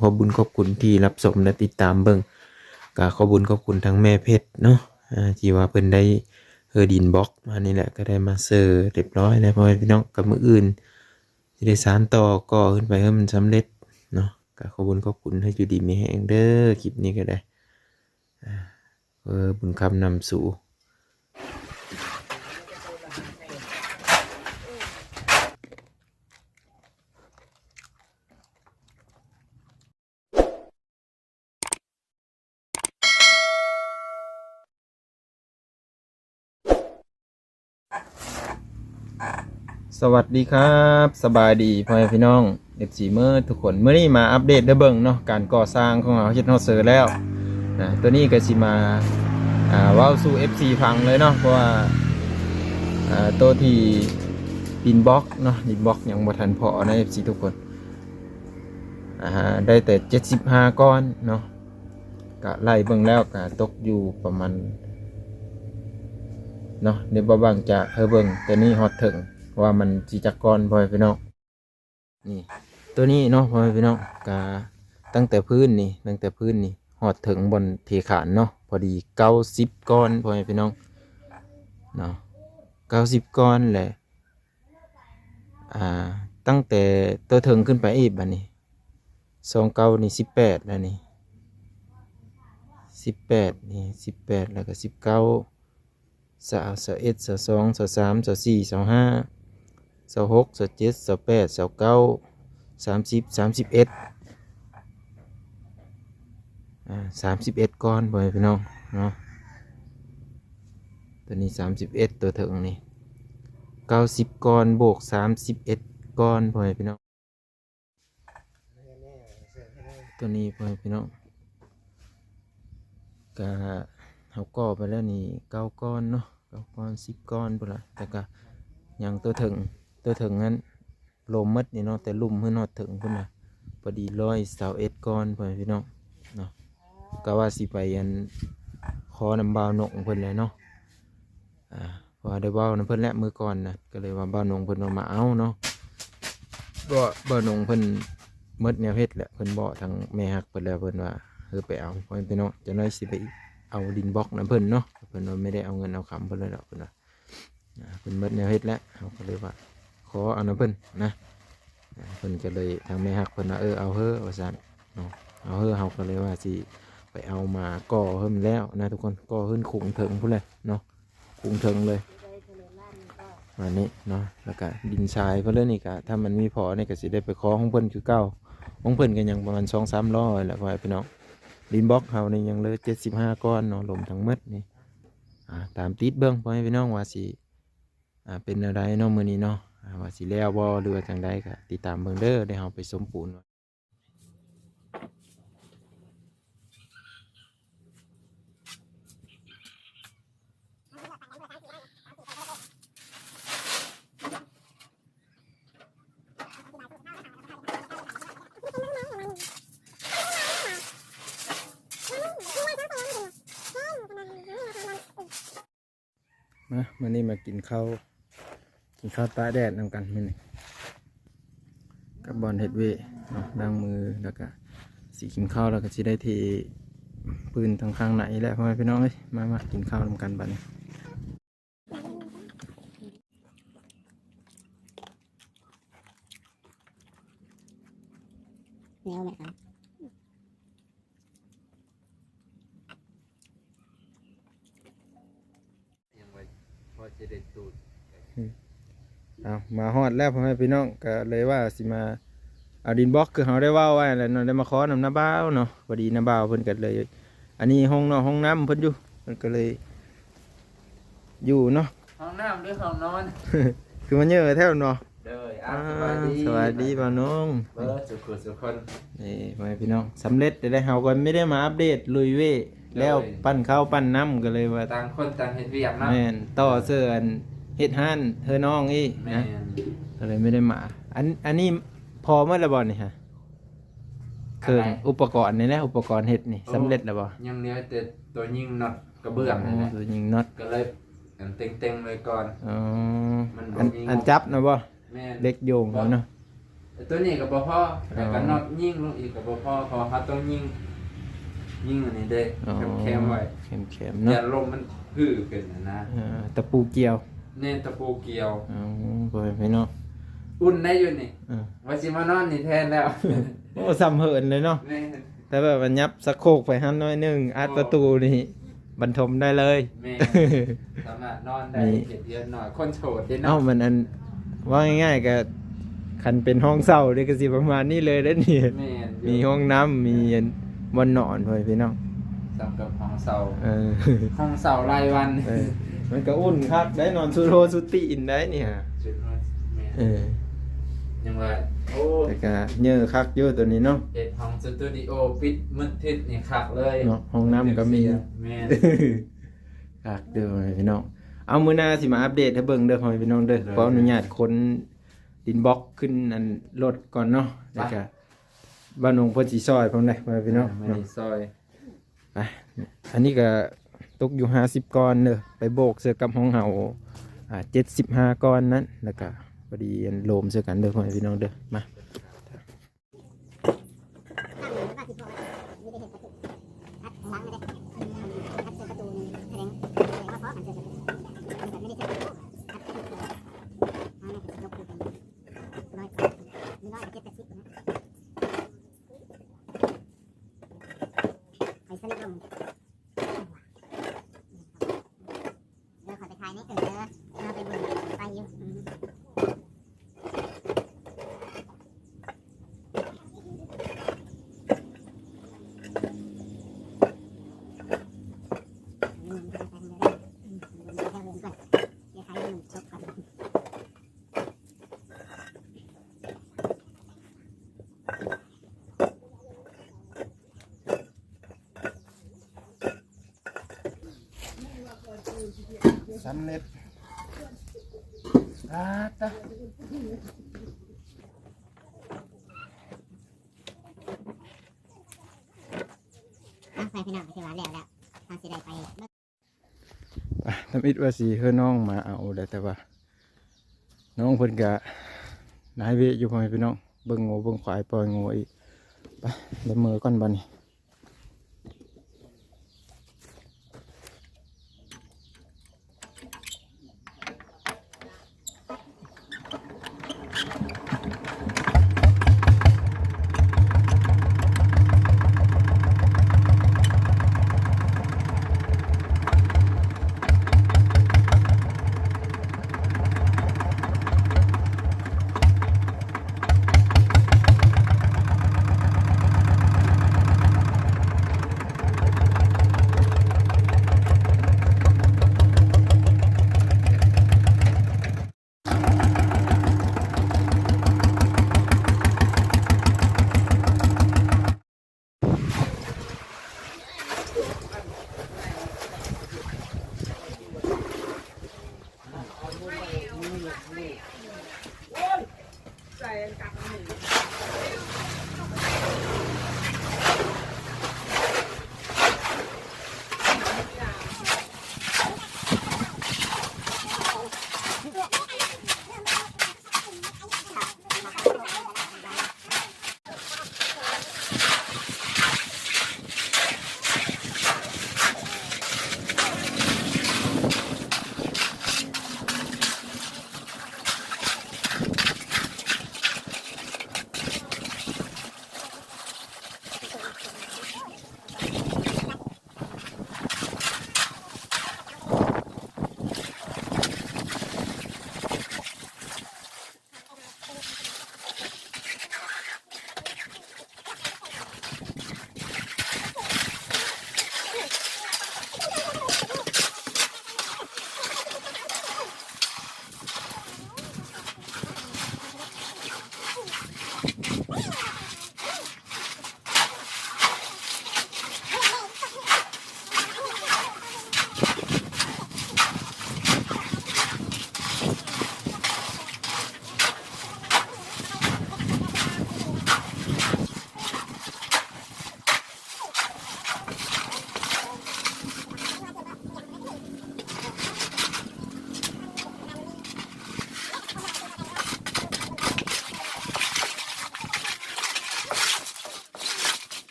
ຂອບບຸນຂອບຄຸນທີ່ຮັບຊົມ ແລະ ຕິດຕາມເບິ່ງ. ກະຂອບບຸນຂອບຄຸນທາງແມ່ເພັດເນາະ ອາ ທີ່ວ່າເພິ່ນໄດ້ເຮີດິນບລັອກມານີ້ແຫຼະ ກະໄດ້ມາເຊີຮຽບຮ້ອຍແລ້ວ ພໍ່ແມ່ພີ່ນ້ອງ. ກະມື້ອື່ນຊິໄດ້ສານຕໍ່ ກໍ່ຂຶ້ນໄປໃຫ້ມັນສຳເລັດເນາະ. ກະຂອບບຸນຂອບຄຸນ ໃຫ້ຢູ່ດີມີແຮງເດີ້. ຄລິບນີ້ກະໄດ້ ອາ ເອີ ບຸນຄຳນຳສູ່. ສະຫວັດດີຄັບ ສະບາຍດີພໍ່ແມ່ພີ່ນ້ອງ ເອັຟຊີ ເໝິດທຸກຄົນ. ມື້ນີ້ມາອັບເດດໃຫ້ເບິ່ງເນາະ ການກໍ່ສ້າງຂອງເຮົາເຮັດຮອດເຊີແລ້ວນະ. ໂຕນີ້ກະຊິມາ ອ່າ ເວົ້າສູ່ ເອັຟຊີ ຟັງເລີຍເນາະ ເພາະວ່າ ອ່າ ໂຕທີ່ດິນບລັອກເນາະ ດິນບລັອກຍັງບໍ່ທັນພໍນະ ເອັຟຊີ ທຸກຄົນ. ອ່າ ໄດ້ແຕ່ເຈັດສິບຫ້າກ້ອນເນາະ. ກະໄລ່ເບິ່ງແລ້ວກະຕົກຢູ່ປະມານເນາະ ດຽວບ່າວບັງຈະໃຫ້ເບິ່ງແຕ່ນີ້ຮອດເຖິງວ່າມັນຊິຈັກກ້ອນ ພໍ່ແມ່ພີ່ນ້ອງ. ນີ້ ໂຕນີ້ເນາະ ພໍ່ແມ່ພີ່ນ້ອງ ກະຕັ້ງແຕ່ພື້ນນີ້ ຕັ້ງແຕ່ພື້ນນີ້ຮອດເຖິງບ່ອນເທຄານເນາະ ພໍດີເກົ້າສິບກ້ອນ ພໍ່ແມ່ພີ່ນ້ອງເນາະ ເກົ້າສິບກ້ອນແຫຼະ. ອ່າ ຕັ້ງແຕ່ໂຕເທິງຂຶ້ນໄປອີກ ບາດນີ້ ຊາວເກົ້ານີ້ສິບແປດແລ້ວນີ້ ສິບແປດນີ້ ສິບແປດ ແລ້ວກະສິບເກົ້າ ຊາວ ຊາວເອັດ ຊາວສອງ ຊາວສາມ ຊາວສີ່ ຊາວຫ້າ ຊາວຫົກ ຊາວເຈັດ ຊາວແປດ ຊາວເກົ້າ ສາມສິບ ສາມສິບເອັດ ອ່າ ສາມສິບເອັດກ້ອນ ພໍ່ແມ່ພີ່ນ້ອງເນາະ. ໂຕນີ້ສາມສິບເອັດ ໂຕເທິງນີ້ເກົ້າສິບກ້ອນ ບວກສາມສິບເອັດກ້ອນ ພໍ່ແມ່ພີ່ນ້ອງ. ໂຕນີ້ ພໍ່ແມ່ພີ່ນ້ອງ ກະເຮົາກໍ່ໄປແລ້ວນີ້ເກົ້າກ້ອນເນາະ ເກົ້າກ້ອນ ສິບກ້ອນພຸ້ນລະ ແຕ່ກະຍັງໂຕເທິງ ໂຕເທິງຫັ້ນ ລົມໝົດນີ້ເນາະ ແຕ່ລຸ່ມຂຶ້ນຮອດເທິງພຸ້ນນະ ພໍດີຮ້ອຍຊາວເອັດກ້ອນ ພໍ່ແມ່ພີ່ນ້ອງເນາະ. ກະວ່າຊິໄປ ອັນ ຂໍນຳບ່າວນົງເພິ່ນແຫຼະເນາະ ອ່າ ເພາະວ່າໄດ້ເວົ້ານຳເພິ່ນແຫຼະມື້ກ່ອນນະ ກະເລີຍວ່າບ່າວນົງເພິ່ນວ່າມາເອົາເນາະ ເພາະວ່າບ່າວນົງເພິ່ນໝົດແນວເຮັດແຫຼະ ເພິ່ນບອກທາງແມ່ຮັກເພິ່ນແລ້ວ ເພິ່ນວ່າ ເອີ ໄປເອົາ ພໍ່ແມ່ພີ່ນ້ອງ ຈັກໜ້ອຍຊິໄປເອົາດິນບລັອກນຳເພິ່ນເນາະ ເພິ່ນວ່າບໍ່ໄດ້ເອົາເງິນເອົາຄຳເພິ່ນແລ້ວ ເພິ່ນວ່າ ອ່າ ເພິ່ນໝົດແນວເຮັດແລ້ວ ເຮົາກະເລີຍວ່າຂໍເອົານຳເພິ່ນນະ ອ່າ ເພິ່ນກະເລີຍ ທາງແມ່ຮັກເພິ່ນວ່າ ເອີ ເອົາເຮີ້ ວ່າຊັ້ນເນາະ ເອົາເຮີ້ ເຮົາກະເລີຍວ່າຊິໄປເອົາມາກໍ່ເຮີ້ນແລ້ວນະທຸກຄົນ ກໍ່ເຮີ້ນໂຄງເທິງພຸ້ນແຫຼະເນາະ ໂຄງເທິງເລີຍ ປະມານນີ້ເນາະ. ແລ້ວກະດິນຊາຍເພິ່ນເລີຍນີ້ກະ ຖ້າມັນມີພໍນີ້ກະຊິໄດ້ໄປຂໍຂອງເພິ່ນຄືເກົ່າ ຂອງເພິ່ນກະຍັງປະມານສອງສາມລ້ອແຫຼະ ພໍ່ແມ່ພີ່ນ້ອງ. ດິນບລັອກເຮົານີ້ຍັງເຫຼືອເຈັດສິບຫ້າກ້ອນເນາະ ລົມທັງໝົດນີ້ ອ່າ ຕາມຕິດເບິ່ງ ພໍ່ແມ່ພີ່ນ້ອງ ວ່າຊິ ອ່າ ເປັນແນວໃດເນາະ ມື້ນີ້ເນາະ ອ່າ ວ່າຊິແລ້ວບໍ່ ຫຼືວ່າຈັ່ງໃດ ກະຕິດຕາມເບິ່ງເດີ້ ດຽວເຮົາໄປຊົມປູນ. ມາ ມື້ນີ້ມາກິນເຂົ້າ ກິນເຂົ້າຕາກແດດນຳກັນມື້ນີ້ ກັບບ່ອນເຮັດເວເນາະ ລ້າງມື ແລ້ວກະຊິກິນເຂົ້າ ແລ້ວກະຊິໄດ້ເທພື້ນທາງຂ້າງໃນແຫຼະ ພໍ່ແມ່ພີ່ນ້ອງເອີຍ. ມາ ມາກິນເຂົ້ານຳກັນບັດນີ້. ແນວແມ່ນ ຍັງວ່າພໍຈະໄດ້ຕູດ. ອືມ ເອົາ ມາຮອດແລ້ວ ພໍ່ແມ່ພີ່ນ້ອງ ກະເລີຍວ່າຊິມາເອົາດິນບລັອກ ຄືເຮົາໄດ້ເວົ້າໄວ້ແລ້ວເນາະ ໄດ້ມາຂໍນຳນ້າບ່າວເນາະ. ພໍດີນ້າບ່າວເພິ່ນກະເລີຍ ອັນນີ້ຫ້ອງນອກຫ້ອງນ້ຳເພິ່ນຢູ່ ເພິ່ນກະເລີຍຢູ່ເນາະ ຫ້ອງນ້ຳ ຫຼື ຫ້ອງນອນ ຄືມາເຍີແທ້ເນາະ. ໂດຍ ອ່າ ສະບາຍດີ ສະບາຍດີບ່າວນົງ ເບິດສຸກຄົນ ນີ້ ພໍ່ແມ່ພີ່ນ້ອງ ສຳເລັດແລ້ວ ເຮົາກໍໄມ່ໄດ້ມາອັບເດດລຸຍເວ ໂດຍ ແລ້ວ ປັ່ນເຂົ້າປັ່ນນ້ຳ ກໍເລີຍວ່າຕ່າງຄົນຕ່າງເຮັດວຽກເນາະ. ແມ່ນ ຕໍ່ເສີອັນເຮັດຮ້ານເຮີນ້ອງອີກ ແມ່ນ ນະ ກໍເລີຍໄມ່ໄດ້ມາ. ອັນ ອັນນີ້ພໍໝົດແລ້ວບໍ່ນີ້ຮະ? ເຄື່ອງ ອັນໃດ? ອຸປະກອນນີ້ແຫຼະ ອຸປະກອນເຮັດນີ້ ໂອ້ ສຳເລັດແລ້ວບໍ່? ຍັງເຫຼືອແຕ່ຕົວຍິງນັອດກະເບື້ອງນີ້ແຫຼະ ໂອ້ ຕົວຍິງນັອດ ກໍເລີຍອັນເຕັງໆໄວ້ກ່ອນ. ອໍ ມັນບໍ່ມີ ອັນ ອັນຈັບນະບໍ່? ແມ່ນ ເຫຼັກໂຍງເນາະ. ຕົວນີ້ກໍບໍ່ພໍ ແລ້ວກໍ ອໍ ນັອດຍິງລົງອີກກໍບໍ່ພໍ ເພາະເຮົາຕ້ອງຍິງ ຍິງອັນນີ້ເດ້ ອໍ ແຄມໆໄວ້ ແຄມໆເນາະ ຢ້ານລົມມັນຮື້ຂຶ້ນຫັ້ນນະ ເອີ ຕະປູກ່ຽວ ແມ່ນ ຕະປູກ່ຽວ ອໍ ພໍ່ແມ່ພີ່ນ້ອງ ອຸ່ນໄດ້ຢູ່ນີ້ ເອີ ວ່າຊິມານອນນີ້ແທນແລ້ວ ໂອ້ ຊ່ຳເຫີນເລີຍເນາະ ແມ່ນ ແຕ່ແບບວ່າຫຍັບສະໂຄກໄປຫັ້ນໜ້ອຍໜຶ່ງ ອັດປະຕູນີ້ບັນທົມໄດ້ເລີຍ ແມ່ນ ສາມາດນອນໄດ້ ມີ ເຮັດເຮືອນນ້ອຍ ຄົນໂສດເດ້ເນາະ ເອົ້າ ມັນອັນ ເວົ້າງ່າຍໆ ກໍຄັນເປັນຫ້ອງເຊົ່ານີ້ກໍຊິປະມານນີ້ເລີຍເດ້ນີ້ ແມ່ນຢູ່ ມີຫ້ອງນ້ຳ ມີອັນບ່ອນນອນ ພໍ່ແມ່ພີ່ນ້ອງ ສ່ຳກັບຫ້ອງເຊົ່າ ເອີ ຫ້ອງເຊົ່າລາຍວັນ ເອີ ມັນກໍອຸ່ນຄັກໄດ໋ ນອນສຸດໂຮສຸດຕີນໄດ໋ນີ້ຫາ ສຸດໂຮ ແມ່ນ ເອີ ຍັງວ່າ ໂອ້ ແຕ່ກໍເຍີະຄັກຢູ່ຕົວນີ້ເນາະ ເຮັດຫ້ອງສະຕູດິໂອ ປິດມືດທິດນີ້ຄັກເລີຍເນາະ ຫ້ອງນ້ຳກໍມີ ແມ່ນ ຄັກເດີພີ່ນ້ອງ ເອົາ ມື້ໜ້າຊິມາອັບເດດໃຫ້ເບິ່ງເດີພໍ່ແມ່ພີ່ນ້ອງເດີ ໂດຍ ຂໍອະນຸຍາດຂົນດິນບລັອກຂຶ້ນອັນລົດກ່ອນເນາະ ແລ້ວກໍ ບ້ານໜອງເພິ່ນຊິຊ່ອຍພ້ອມເດ້ ພໍ່ແມ່ພີ່ນ້ອງ ອ່າ ມາ ເນາະ ຊ່ອຍ ໄປ ອັນນີ້ກໍຕົກຢູ່ຫ້າສິບກ້ອນເດີ ໄປໂບກໃສ່ກັບຫ້ອງເຮົາ ອ່າ ເຈັດສິບຫ້າກ້ອນນັ້ນ ແລ້ວກໍພໍດີອັນໂລມໃສ່ກັນເດີ ພໍ່ແມ່ພີ່ນ້ອງເດີ ມາ. ໄປສະລິບລົງ ເດີ ຂ້ອຍໄປຖ່າຍໃນເຖິງເດີ ເຮົາໄປເບິ່ງໄປຢູ່ ອືມ ອືມ ໄປເບິ່ງກ່ອນ ດຽວຖ່າຍໃຫ້ມັນຈົບກ່ອນ. ສຳເລັດ ອາຕະ ອ່ະ ໄປພີ່ນ້ອງ ຖືວ່າແລ້ວແລ້ວ ເຮົາຊິໄດ້ໄປ ອ່ະ ທຳອິດວ່າຊິເອີ້ນນ້ອງມາເອົາແຫຼະ ແຕ່ວ່ານ້ອງເພິ່ນກະຫຼາຍວຽກຢູ່ ພໍ່ແມ່ພີ່ນ້ອງ ເບິ່ງງົວເບິ່ງຄວາຍ ປ່ອຍງົວອີກ ໄປ ໄດ້ເມືອກ່ອນບັດນີ້. ສ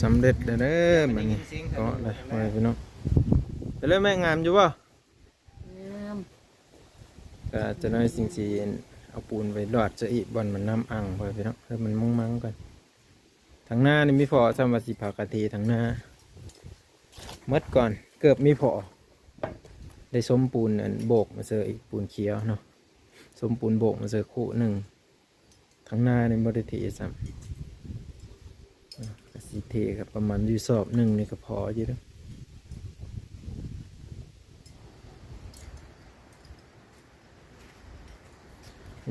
ສຳເລັດແລ້ວເດີ ບັດນີ້ເກາະແລ້ວ ພໍ່ແມ່ພີ່ນ້ອງ. ເປັນເລີຍແມ່ ງາມຢູ່ບໍ່? ງາມ. ກໍຈະໜ້ອຍຊິງຊິເອົາປູນໄປລອດຊະອີກ ບ່ອນມັນນ້ຳອັ່ງ ພໍ່ແມ່ພີ່ນ້ອງ. ເອີ ມັນມຸງມັງກ່ອນ. ທາງໜ້ານີ້ມີພໍ້ ສ່ຳວ່າຊິພາກັນເທທາງໜ້າໝົດກ່ອນ ເກືອບມີພໍ້. ໄດ້ສົມປູນອັນໂບກມາເຊີອີກ ປູນຂຽວເນາະ, ສົມປູນໂບກມາເຊີຄູ່ໜຶ່ງ. ທາງໜ້ານີ້ບໍ່ໄດ້ເທຊ້ຳ. ອາ ກະຊິເທກະປະມານຢູ່ສອບໜຶ່ງນີ້ກະພໍຢູ່ເດີ.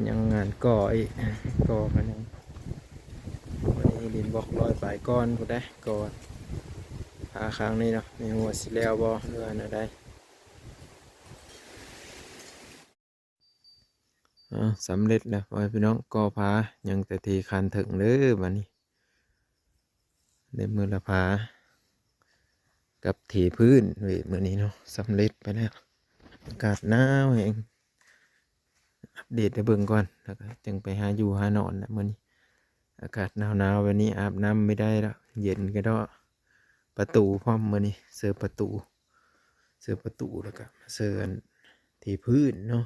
ຍັງງານກໍ່ອີກ ກໍ່ກະຍັງ ວັນນີ້ດິນບລັອກຮ້ອຍປາຍກ້ອນພຸ້ນເດ້ ກໍ່ ພາຄັ້ງນີ້ເນາະ. ບໍ່ຮູ້ວ່າຊິແລ້ວບໍ່ ຫຼືວ່າແນວໃດ. ອາ ສຳເລັດແລ້ວ ພໍ່ແມ່ພີ່ນ້ອງ. ກໍ່ພາ ຍັງແຕ່ເທຄານເທິງເດີບັດນີ້. ໄດ້ມື້ລະພາກັບເທພື້ນເວີຍມື້ນີ້ເນາະ. ສຳເລັດໄປແລ້ວ. ອາກາດໜາວແຮງ. ອັບເດດໃຫ້ເບິ່ງກ່ອນ ແລ້ວກະຈຶ່ງໄປຫາຢູ່ຫານອນແຫຼະມື້ນີ້. ອາກາດໜາວໆແບບນີ້ອາບນ້ຳບໍ່ໄດ້ແລ້ວ ເຢັນກະເດາະ. ປະຕູພ້ອມມື້ນີ້ ເຊີປະຕູ ເຊີປະຕູ ແລ້ວກະເຊີອັນເທພື້ນເນາະ.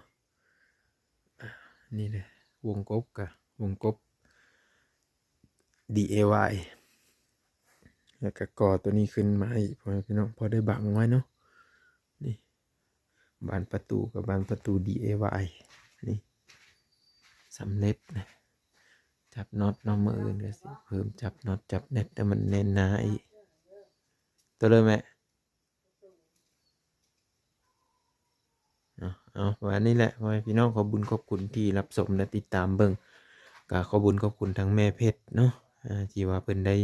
ອາ ນີ້ເດ້ ວົງກົບກະວົງກົບ ດີເອວາຍ ແລ້ວກະກໍ່ໂຕນີ້ຂຶ້ນມາອີກ ພໍ່ແມ່ພີ່ນ້ອງ ພໍໄດ້ບັງໄວ້ເນາະ. ນີ້ບານປະຕູກະບານປະຕູ ດີເອວາຍ ນີ້ສຳເລັດນະ. ຈັບນັອດເນາະ ມື້ອື່ນກະຊິເພີ່ມຈັບນັອດຈັບແນັດໃຫ້ມັນແໜ້ນໜາອີກ. ໂຕເລີຍແມ່. ເນາະ ເອົາ ປະມານນີ້ແຫຼະ ພໍ່ແມ່ພີ່ນ້ອງ. ຂອບບຸນຂອບຄຸນທີ່ຮັບຊົມ ແລະ ຕິດຕາມເບິ່ງ. ກະຂອບບຸນຂອບຄຸນທາງແມ່ເພັດເນາະ ອາ ທີ່ວ່າເພິ່ນໄດ້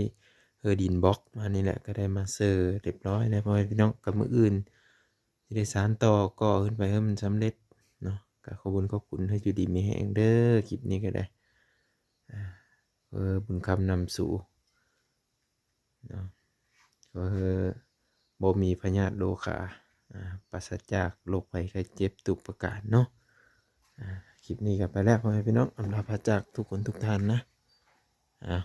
ເຮີດິນບລັອກມານີ້ແຫຼະ ກະໄດ້ມາເຊີຮຽບຮ້ອຍແລ້ວ ພໍ່ແມ່ພີ່ນ້ອງ. ກະມື້ອື່ນຊິໄດ້ສານຕໍ່ ກໍ່ຂຶ້ນໄປໃຫ້ມັນສຳເລັດເນາະ. ກະຂອບບຸນຂອບຄຸນ ໃຫ້ຢູ່ດີມີແຮງເດີ. ຄລິບນີ້ກະໄດ້ ອາ ເອີ ບຸນຄຳນຳສູ່ ເນາະ ກໍຄືບໍ່ມີພະຍາດໂລຄາ ອາ ປາສະຈາກໂລກໄພໄຂ້ເຈັບທຸກປະການເນາະ. ອາ ຄລິບນີ້ກໍໄປແລ້ວ ພໍ່ແມ່ພີ່ນ້ອງ ອຳລາພາຈາກທຸກຄົນທຸກທ່ານນະ. ອາ